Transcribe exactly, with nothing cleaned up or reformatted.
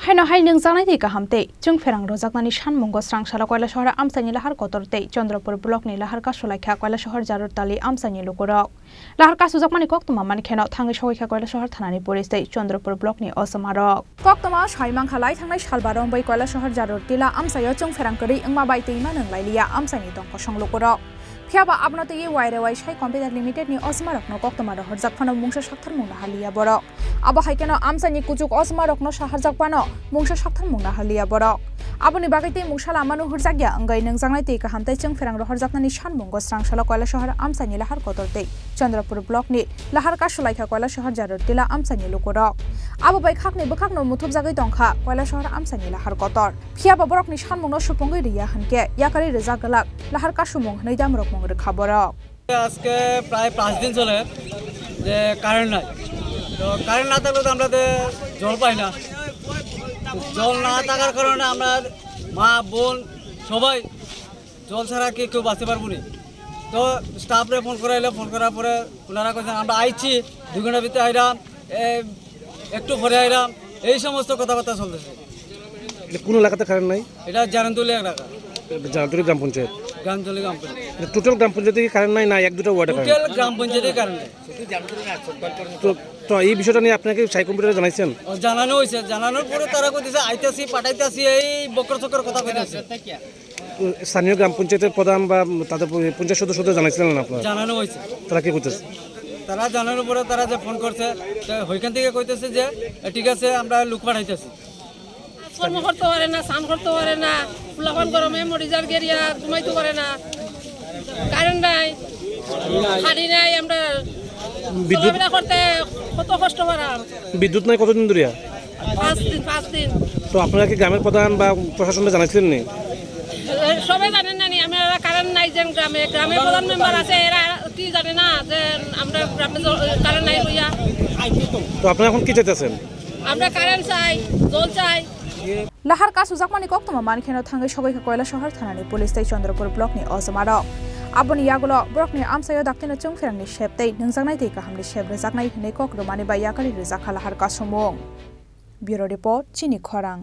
Haino hai nwngjaknai tei kaham tei chwng pherang rwjaknani sanmungo Srangsalo Koilashahar amchaini Lahar Kotor tei Chandrapur blockni Lahar Kasulaikha Koilashahar Jarur Tali amchaini lukurok. Lahar kasujakmani koktwma mankheno thangwi sogwikha Koilashahar thanani police tei Chandrapur blockni osomarok. Koktwma saimankha lai thangnai salbar rombai Koilashahar Jarur Tila amchaio chwng pherang kwrwi wngma bai twima nwnglailiya amchaini tongkosong lukurok. Phiyaba abono twiwi Wairewai Sai Computer Limited ni osomarokno koktwma rohorjak phano mungsa saktharmung nahaliya borok. Abo hai kheno amchaini kuchuk osomarokno saharjak phano mungsa saktharmung nahaliya borok. Aboni bagwi tei mungsa lama nuhurjakya wngwi nwngjaknai twi kaham tei chwng pherang rohorjaknani sanmungo Srangsalo Koilashahar amchaini Lahar Kotor tei Chandrapur blockni Lahar Kasulaikha Koilashahar Jarur Tila amchaini lukurok. Abo bai khakni bwkhakno muthubjagwi tongkha Koilashahar amchaini Lahar Kotor. Phiyaba borokni sanmungno supungwi rwya hwnkhe yakarwi rwjak glak lahar kasumung hwnwi damrokmung rwkha borok. আজকে প্রায় পাঁচ দিন চলে যে কারেন্ট নাই। তো কারেন্ট না থাকলে তো আমরা তো জল পাই না। তো জল না থাকার কারণে আমরা মা বোন সবাই জল ছাড়া কি কেউ বাঁচতে পারবো না। তো স্টাফরে ফোন করাইলে, ফোন করার পরে ওনারা কইছেন আমরা আইছি, দুই ঘন্টার ভিতরে আইলাম, এ, একটু পরে আইলাম, এই সমস্ত কথাবার্তা চলতেছে। এটা কোন এলাকাতে কারেন্ট নাই? এটা জানানতলি এলাকা। এটা জানানতলি গ্রাম পঞ্চায়েত। জানানতলি গ্রাম পঞ্চায়েত। এটা টোটাল গ্রাম পঞ্চায়েতে কি কারেন্ট নাই, না এক দুটো ওয়ার্ডে কারেন্ট? টোটাল গ্রাম পঞ্চায়েতে কারেন্ট নাই। তো, তো এই বিষয়টা নিয়ে আপনাকে সাই কম্পিউটারে জানাইছেন? ও, জানানো হয়েছে। জানানোর পরে তারা কইতেছে, "আইতাছি, পাঠাইতাছি", এই বকর চকর কথা কইতেছে। স্থানীয় গ্রাম পঞ্চায়েতের প্রধান বা তাদের পঞ্চায়েত সদস্যদের জানাইছিলেন না আপনারা? জানানো হয়েছে। তারা কি করতেছে? তারা জানানোর পরে তারা যে ফোন করছে, তো ওইখান থেকে কইতেছে যে, "ঠিক আছে, আমরা লোক পাঠাইতেছি।" কাজকর্ম করতে পারে না, স্নান করতে পারে না, ফুলাফান গরমে মরে যার গেরিয়া ঘুমাইতে পারে না, কারেন্ট নাই, খালি নাই, আমরা বিদ্যুৎ চলাফেরা করতে কত কষ্ট পারাম। বিদ্যুৎ নাই কতদিন ধরে? পাঁচ দিন, পাঁচ দিন। তো আপনারা কি গ্রামের প্রধান বা প্রশাসনকে জানাইছিলেন নি? এ, সবাই জানেন না নি, আমরা কারেন্ট নাই যে গ্রামে, গ্রামে প্রধান মেম্বার আছে, এরা কি জানে না যে আমরা গ্রামে জ-, কারেন্ট নাই লইয়া? তো আপনারা এখন কি চাইতেছেন? আমরা কারেন্ট চাই, জল চাই। Lahar kasujakmani koktwma mankheno thangwi sogwikha Koilashahar thanani police tei Chandrapur blockni osomarok. Aboni yagulo borokni amchaio daktino chwng pherangni sep tei nwngjaknai twi kahamni sep rwjaknai hwnwi kok rwmani bai yakarwi rwjakha lahar kasumung. Bureau Report, Chini Khorang.